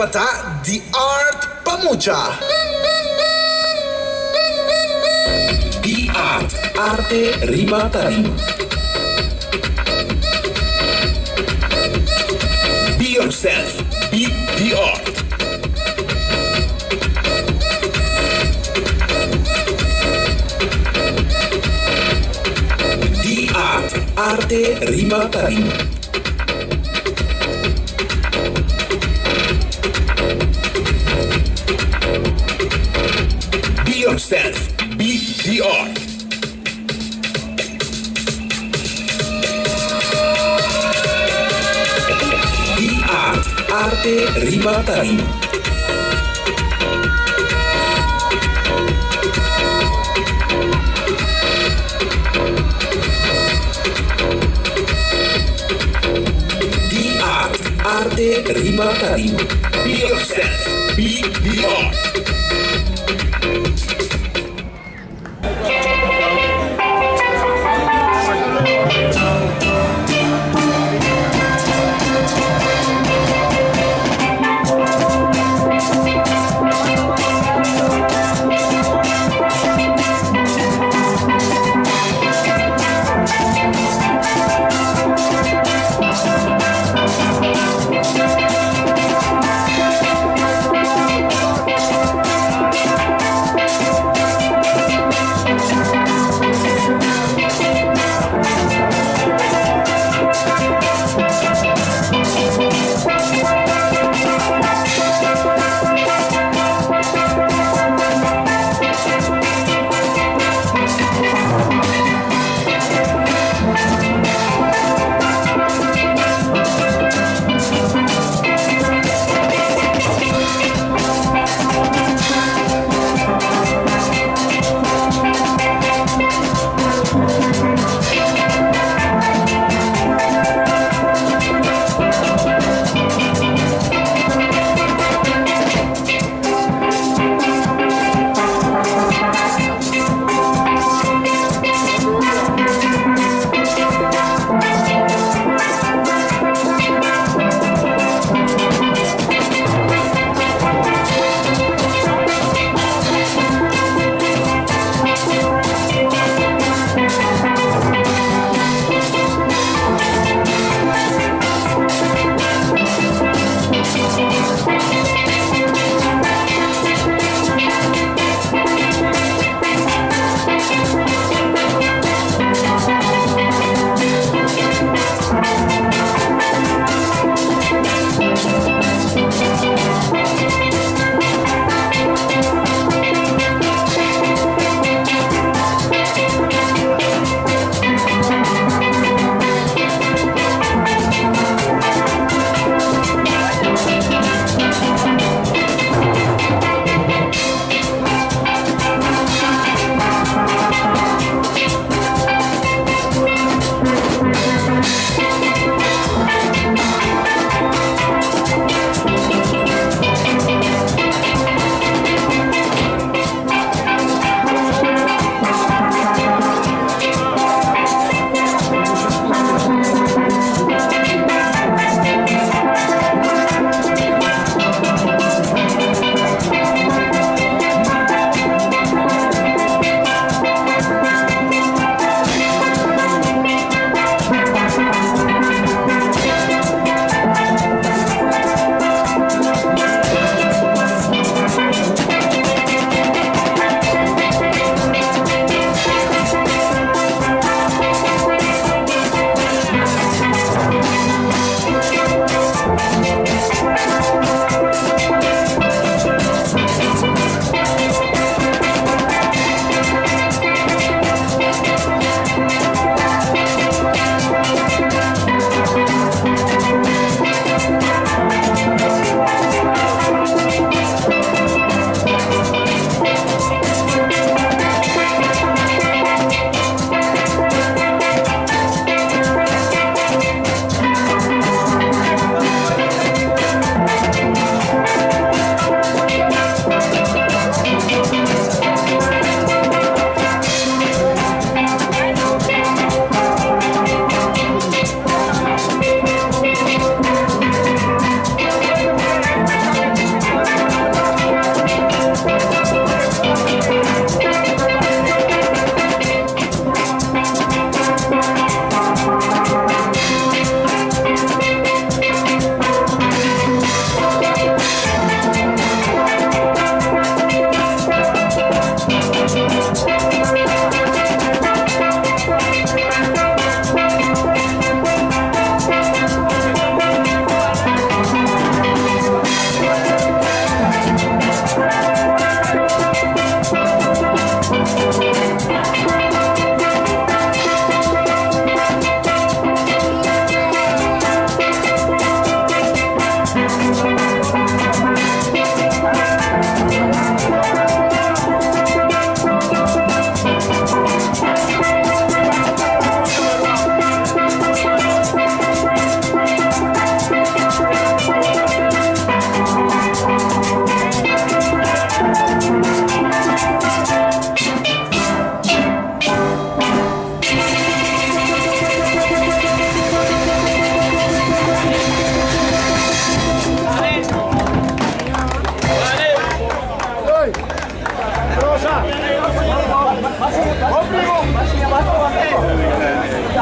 tabata The Art pa Mucha. The Art, arte riba tarima. Be yourself, be the art. The Art, arte riba tarima. Be yourself, be the art. The Art, arte riba tarima. The Art, arte riba tarima. Be yourself, be the art.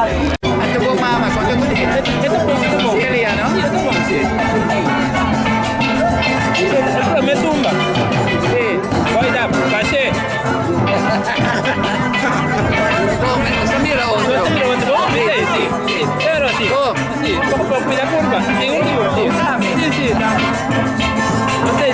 Anto bo mama konta ku e? E ta bon, e ta bon. Celia, no? Si, e ta bon, si. E prome tumba. Si. Boy dap, bashe. Bon, nos ta mira otro. Nos ta mira otro. Bon, si, si. Pero si. Bon. Si, poko poko cuida curva. Sigur, sigur, si. Si, si. Nos ta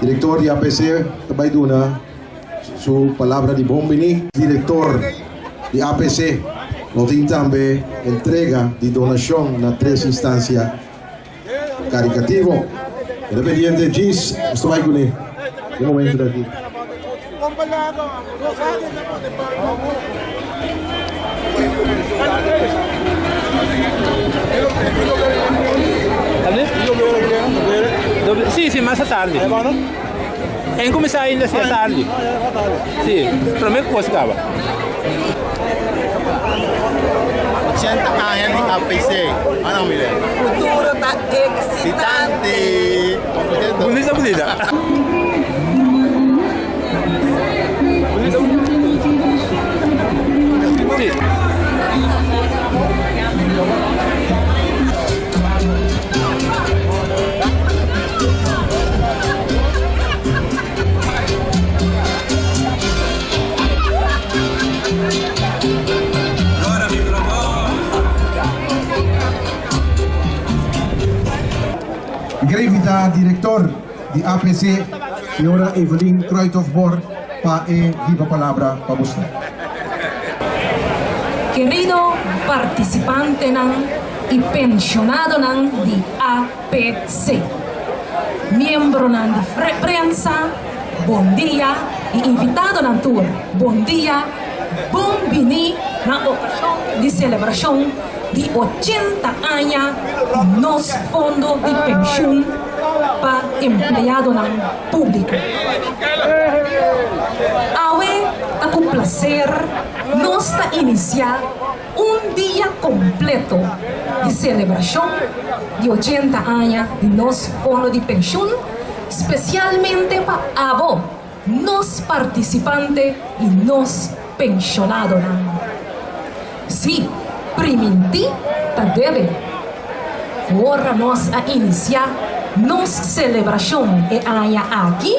Director di APC ta bay duna. su palabra di bon bini. Director di APC lo tin tambe entrega di donacion na tres instancia caricativo. Keda pendiente djis, nos ta bai cune den momento aki. Sí, sí, mas tardi. En kuminsá ainda si tardi. Sí, promé ku kos kaba. 80 aña di APC. Ano mire. Futuro ta Excitante. Bunita, bunita. Sí. Mi quier invita director di APC, señora Evelyn Kruithof-Bor, pa e hiba palabra pa boso. Kerido partisipantenan i penshonadonan di APC, miembronan di prensa, bon dia i invitadonan tur, bon dia, bon bini na okashon di selebrashon di 80 aña di nos Fondo di Penshun pa Empleadonan Públiko. Awe ta ku plaser nos ta inisiá un dia kompleto di selebrashon di 80 aña di nos Fondo di Penshun, spesialmente pa abo, nos partisipante i nos penshonadonan. Sí, primintí ta debe. Ora nos a inisiá nos selebrashon e aña aki,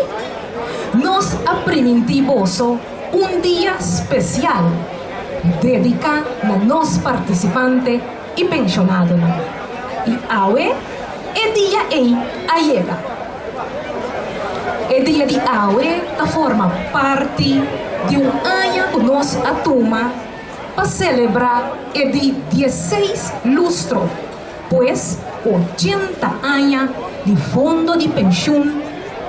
nos a primintí boso un dia spesial dediká na nos partisipante i penshonadonan. I awe e dia ei a yega. E dia di awe ta forma parti di un aña ku nos a tuma pa selebrá e di dieseis lustro, pues 80 aña di Fondo di Penshun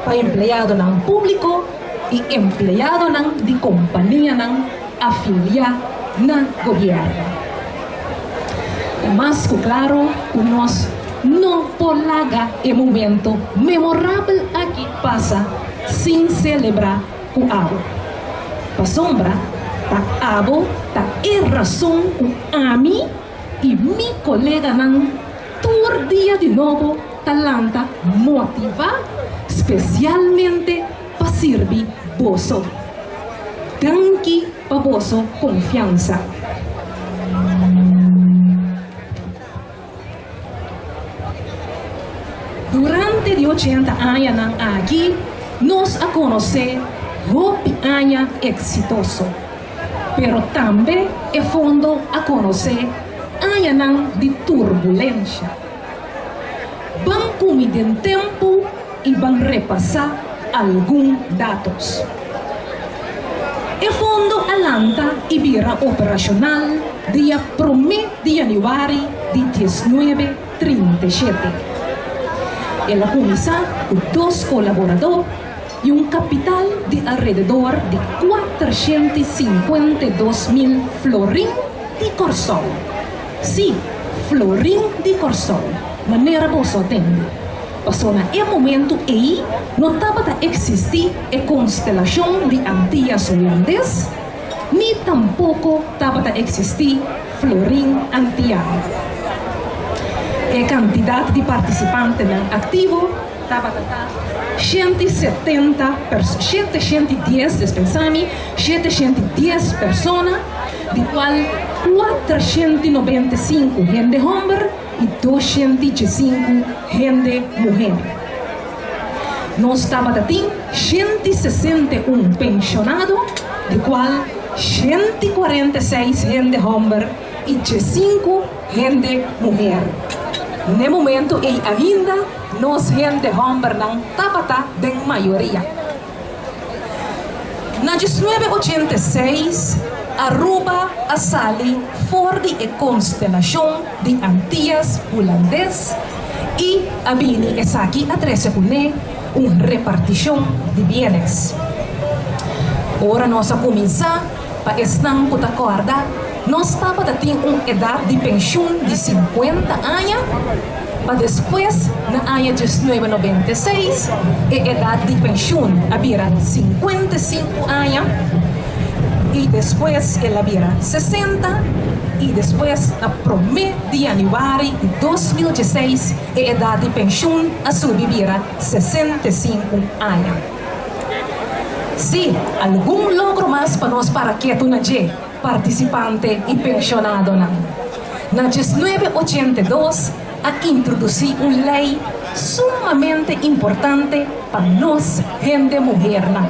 pa Empleadonan Públiko i empleadonan di kompanianan afiliá na gobièrnu. Ta mas ku klaro ku nos no por laga e momento memorabel aki pasa sin selebrá ku abo. Pasobra ta abo ta e rason ku ami i mi koleganan tur dia di nobo ta lanta motivá spesialmente pa sirbi boso. Danki pa boso konfiansa. Durante di 80 añanan aki nos a konosé hopi aña eksitoso, pero tambe e fondo a konosé añanan di turbulensha. Ban kumi den tempu i ban repasá algun datos. E fondo a lanta i bira operashonal dia promé di yanüari di 1937. El a kuminsá ku dos kolaboradó i un kapital di alrededor di 452 mil florin di Kòrsou. Sí, florin di Kòrsou, manera boso a tende. Pasobra na e momentu ei no tabata eksistí e konstelashon di Antias Hulandes, ni tampoko tabata eksistí florin antiano. E kantidat di partisipantenan aktivo tabata ta 170 710, dispensami, 710 persona, di kual 495 hende hòmber i 205 hende muhé. Nos tabata tin 161 penshonado, di kual 146 hende hòmber i 5 hende muhé. Na e momento ei ainda nos hende hòmbernan tabata den mayoria. Na 1986 Aruba a sali for di e konstelashon di Antias Hulandes i a bini esaki a trese kuné un repartishon di bienes. Ora nos a kuminsá, pa esnan ku ta kòrda, nos tabata tin un edat di penshun di sinkuenta aña, pa despues na aña 1996 e edat di penshun a bira 55 aña i despues el a bira 60 i despues na promé di yanüari di 2016 e edat di penshun a subi bira 65 aña. Sí, algun logro mas pa nos para ketu na dje, partisipante i penshonadonan. Na 1982 a introdusí un lei sumamente importante pa nos hende muhernan.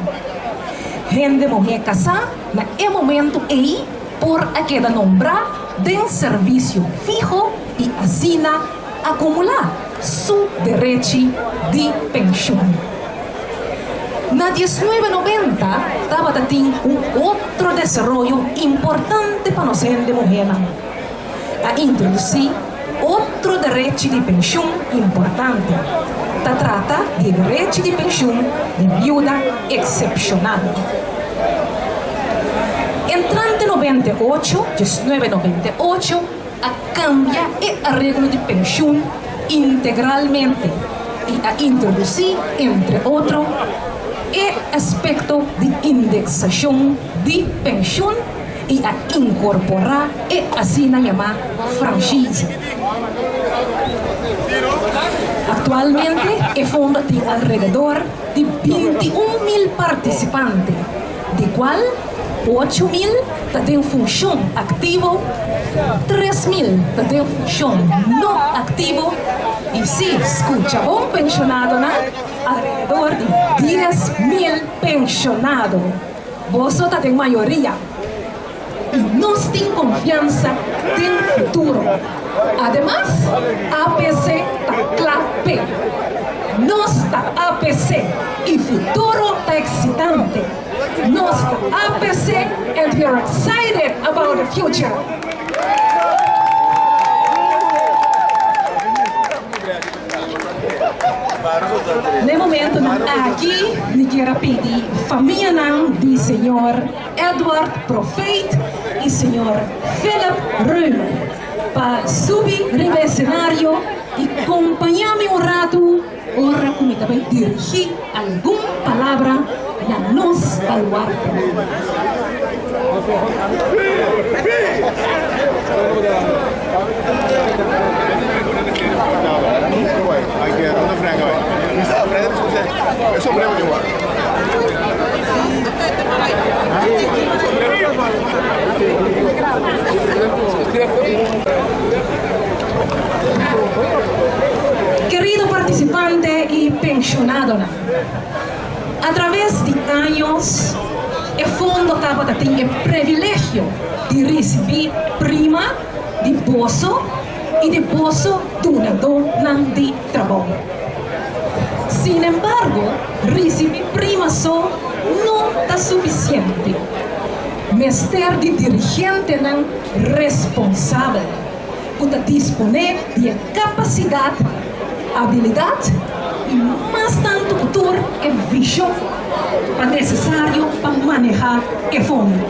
Hende muhé kasá na e momentu ei por a keda nombrá den servisio fiho i asina akumulá su derechi di penshun. Na 1990 tabata tin un otro desaroyo importante pa nos hende muhénan. A introdusí otro derechi di penshun importante. Ta trata di e derechi di penshun di biuda eksepshonal. Entrante 98, 1998, a kambia e areglo di penshun integralmente i a introdusí, entre otro, e aspekto di indeksashon di penshun i a inkorporá e asina yamá franchise. Aktualmente e fondo tin alrededor di 21.000 partisipante, di kual 8.000 ta den funshon aktivo, 3.000 ta den funshon no aktivo i si skucha bon penshonadonan, alrededor di 10.000 penshonado. Boso ta den mayoria i nos tin konfiansa den futuro. Ademas, APC ta kla p'e. Nos ta APC i futuro ta eksitante. Nos ta APC and we are excited about the future. Na e momentonan aki mi kier a pidi famianan di señor Edward Profeet i señor Philip Römer pa subi riba e escenario i kompañá mi un ratu ora ku mi ta bai dirigí algun palabra na nos baluartenan. Kerido partisipante i penshonadonan, a traves di años e fondo tabata tin e previlegio di risibí prima di boso i di boso dunadónan di trabou. Sinembargo, risibí prima so no ta sufisiente. Mester di dirigentenan responsabel ku ta disponé di e kapasidat, abilidat i mas tantu ku tur e vishon pa nesesario pa manehá e fondo.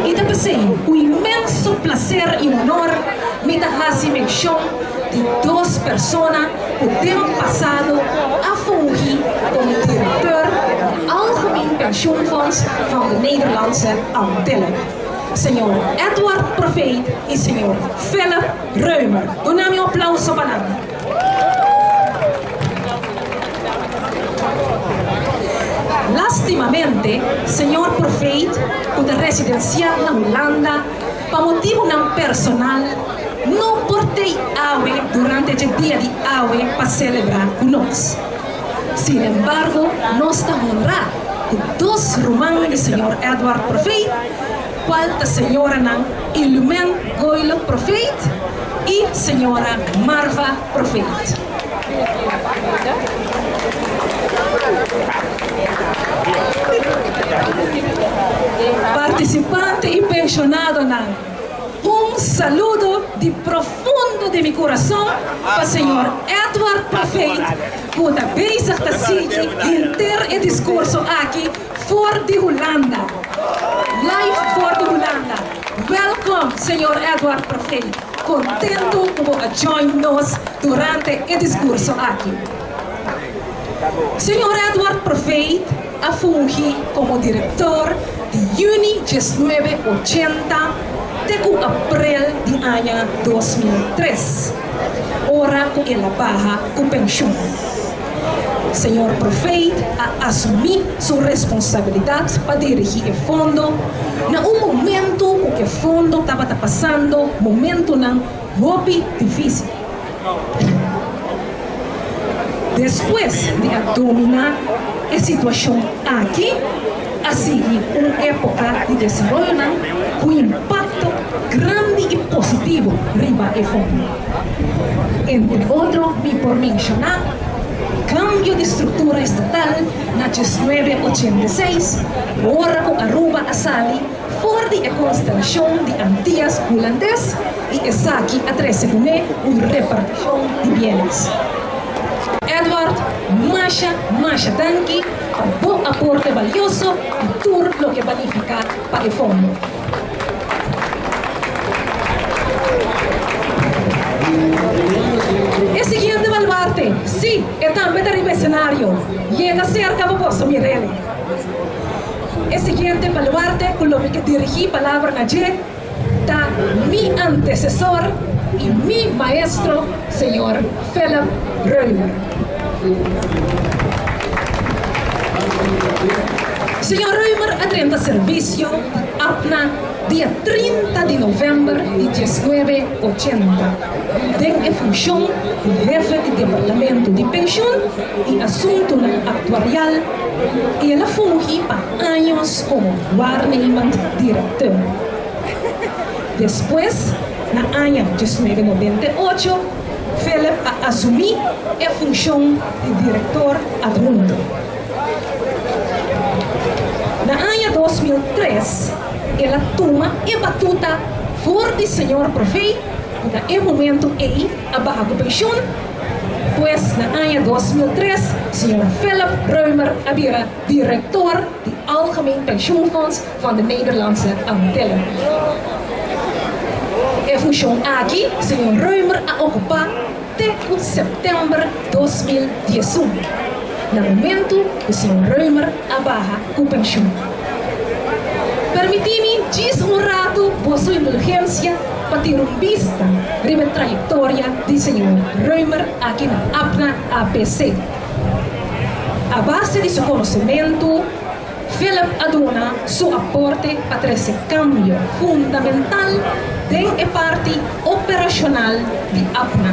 I ta p'esei ku inmenso plaser i honor mi ta hasi menshon di dos persona ku den pasado a fungi komo direkteur di Algemeen Pensioenfonds van de Nederlandse Antillen, señor Edward Profeet i señor Philip Römer. Duna mi un aplauso pa nan. Lastimamente, señor Profeet, ku ta residensiá na Hulanda, pa motibunan personal no por tei awe durante dje dia di awe pa selebrá ku nos. Sinembargo, nos ta honrá ku dos ruman di señor Edward Profeet, kual ta señoranan Illumen Goilo Profeet i señora Marva Profeet. Venezolano. Un saludo di profundo di mi kurason pa señor Edward Profeet ku ta bezig ta sigui henter e diskurso aki for di Hulanda. Live for di Hulanda. Welkom señor Edward Profeet. Kontentu ku bo a join nos durante e diskurso aki. Señor Edward Profeet a fungi komo direktor di yüni diesnuebe ochenta te ku aprel di aña 2003, ora ku el a baha ku penshun. Señor Profeet a asumí su responsabilidat pa dirigí e fondo na un momentu ku e fondo tabata pasando momentunan hopi difísil. Despues di a dominá e situashon aki, a sigui un époka di desaroyonan ku impakto grandi i positivo riba e fondo. Entre otro mi por menshoná kambio di struktura estatal na 1986, ora ku Aruba a sali for di e konstelashon di Antias Hulandes i esaki a trese kuné un repartishon di bienes. Edward, masha, masha danki pa bo aporte balioso i tur loke ba nifiká pa e fondo. E siguiente baluarte, sí, e tambe ta riba esenario. Yega serka pa boso mir'el. E siguiente baluarte ku lo mi ke dirigí palabra na dje ta mi antesesor i mi maestro, señor Philip Römer. Señor Römer a drenta servisio di APNA dia 30 di novèmber di 1980 den e funshon di hefe di departamento di penshun i asuntunan aktuarial i el a fungi pa años komo waarnemend directeur. Despues, na aña 1998, Philip a asumí e funshon di direktor adhunto. Na aña 2003, el a tuma e batuta for di señor Profeet, ku na e momentu ei a baha ku penshun. Pues na aña 2003, señor Philip Römer a bira direktor di Algemeen Pensioenfonds van de Nederlandse Antillen. E funshon aki señor Römer a okupá te ku sèptèmber 2011, na momentu ku señor Römer a baha ku penshun. Permití mi djis un ratu boso indulgensia pa tira un bista riba e trayektoria di señor Römer aki na APNA APC. A base di su konosementu, Philip a duna su aporte pa trese kambio fundamental den e parti operashonal di APNA.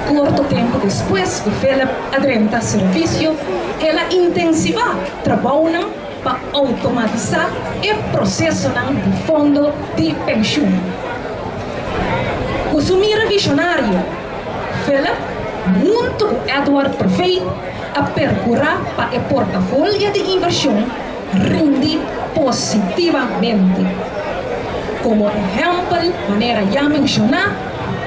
Korto tempu despues ku Philip a drenta servisio, el a intensivá trabounan pa outomatisá e prosesonan di fondo di penshun. Ku su mira vishonario, Philip, huntu ku Edward Profeet, a perkurá pa e portafolio di invershon rindi positivamente. Komo ehèmpel, manera ya menshoná,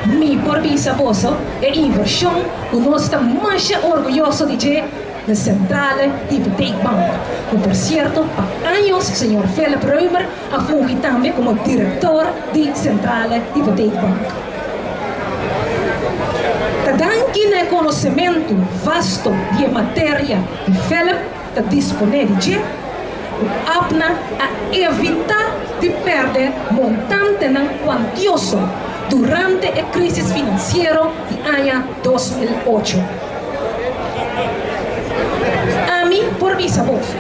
mi por bisa boso e invershon ku nos ta masha orguyoso di dje, De Centrale Hypotheekbank, ku por sierto pa años señor Philip Römer a fungi tambe komo direktor di Centrale Hypotheekbank. Ta danki na e konosementu vasto di e materia di Philip ta disponé di dje, ku APNA a evitá di pèrdè montantenan kuantioso durante e krísis finansiero di aña 2008. Ami por bisa boso.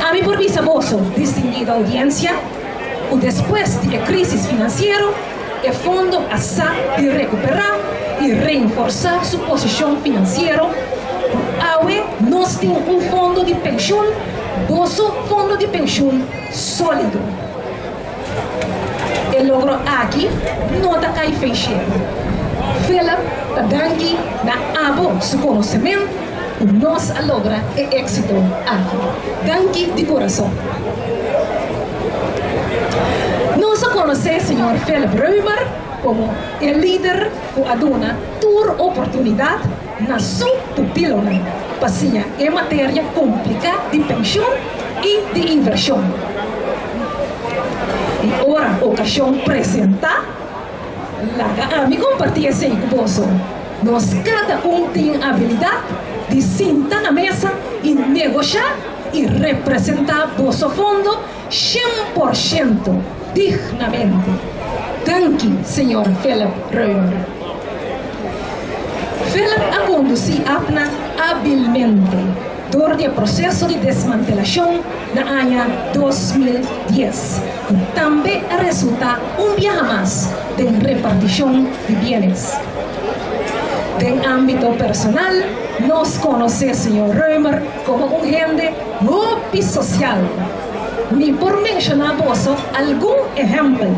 Ami por bisa boso, distinguido audiencia, ku despues di e krísis finansiero, e fondo a sa di rekuperá i reinforsá su posishon finansiero. Ku awe nos tin un fondo di penshun, boso fondo di penshun sólido. E logro aki no ta kai fen shelu. Philip ta danki na abo su konosementu ku nos a logra e éksito aki. Danki di kurason. konosé señor Philip Römer komo e lider ku a duna tur oportunidat na su pupilonan pa siña e materia kompliká di penshon i di invershon. I ora okashon presentá, laga ami kompartí esei ku boso. Nos kada un tin abilidat di sinta na mesa i negoshá i representá boso fondo 100% dignamente. Danki, señor Philip Römer. Philip a kondusí APNA abilmente dor di e proseso di desmantelashon na aña 2010, ku tambe a resultá un biaha mas den repartishon di bienes. Den ámbito personal, nos konosé señor Römer komo un hende hopi sosial. Mi por menshoná boso algun ehèmpel,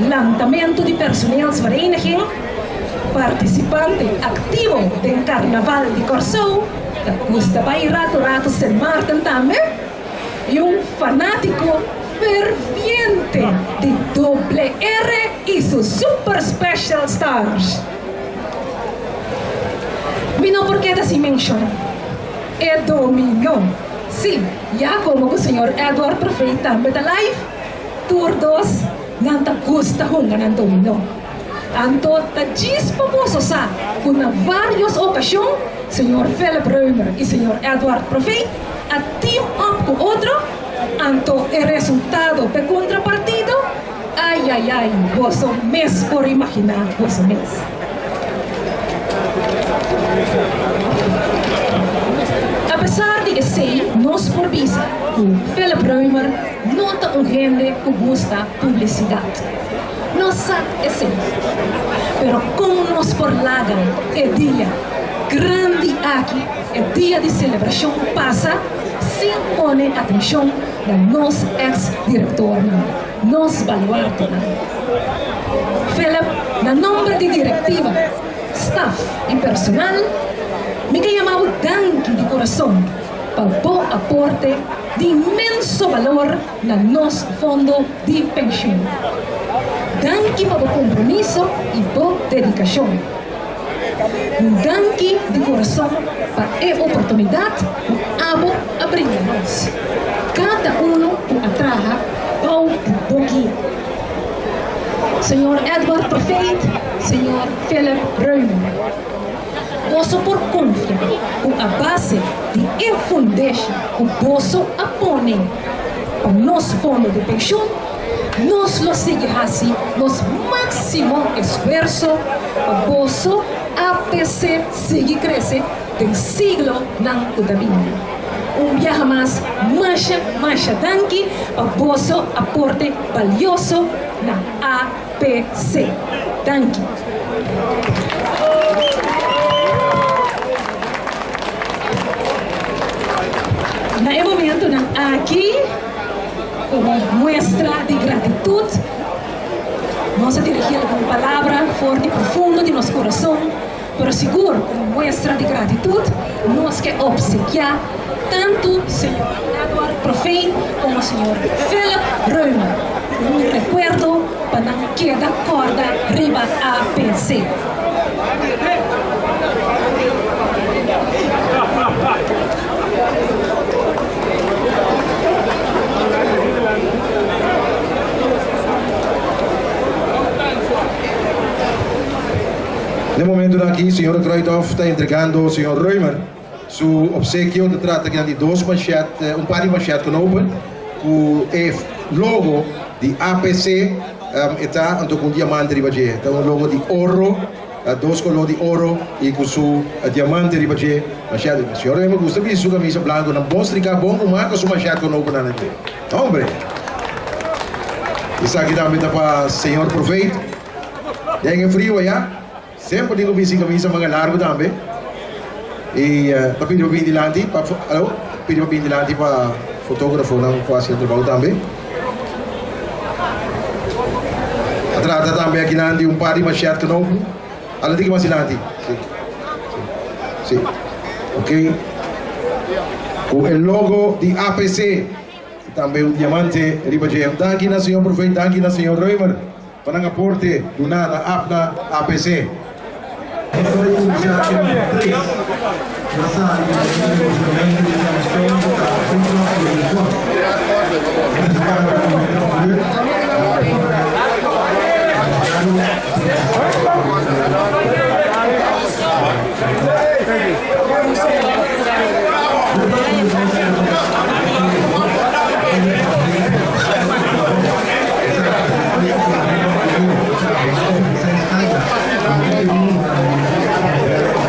lantamentu di personeelsvereniging, partisipante aktivo den Karnaval di Kòrsou, ta gusta bai ratu ratu Sint Maarten tambe, i un fanátiko ferviente di Doble R i su Super Special Stars. Mi no por keda sin menshoná e dominó. Sí, ya komo ku señor Edward Profeet tambe ta live, tur dos nan ta gusta hunga nan dominó. Anto ta djis pa boso sa ku na vários okashon señor Philip Römer i señor Edward Profeet a team up ku otro, anto e resultado p'e kontrapartido, ayayay, boso mes por imaginá boso mes. Apesar di esei, nos por bisa ku Philip Römer no ta un hende ku gusta publisidat. Nos sa esei. Pero kon nos por laga e dia grandi aki, e dia di selebrashon pasa sin pone atenshon na nos eks direktornan, nos baluartenan? Philip, na nomber di direktiva, staf i personal, mi ke yama bo danki di kurason pa bo aporte di inmenso balor na nos fondo di penshun. Danki pa bo kompromiso i bo dedikashon. Un danki di kurason pa e oportunidat ku abo a brinda nos, kada uno ku a traha bou di bo guia. Señor Edward Profeet, Señor Philip Römer, boso por konfia ku a base di e fundeshi ku boso a pone pa nos fondo di penshun, Nos lo sigui hasi nos máksimo esfuerso pa boso APC sigui krese den siglonan ku ta bini. Un biaha mas, masha masha danki pa boso aporte balioso na APC. Danki. Na e momentonan aki. Komo muestra di gratitut, nos a dirigí algun palabra for di profundo di nos kurason, pero sigur komo muestra di gratitut nos ke opsekiá tantu señor Edward Profein komo señor Philip Römer ku un rekuerdo pa nan keda kòrda riba APC. Na e momentonan aki señora Kruithof ta entregando señor Römer su obsekio. Ta trata kinan di dos manchet, un par di manchet knopen ku e logo di APC e ta anto ku un diamante riba dje. Ta un logo di oro. Dos color di oro y cu su diamante riba dje. Machete. Señor Remo gusta bisti su camisa blanco nan bon strica bon cu marca su machete cu nobo nan dje. Hombre! Esaki tambe ta pa señor Profeet. Den e frio aya semper tin cu bisti camisa manga largo tambe. Y ta pidi pa bini dilanti pa alo pidi pa bini dilanti pa fotografonan cu haci e trabao tambe. A trata tambe akinan di un par di mashet knopen. Ala tiki mas dilanti. Si. Si. Ok. Ku e logo di APC. Tambe un diamante riba dje. Un danki na señor Profeet, danki na señor Römer pa nan aporte duna na APNA APC.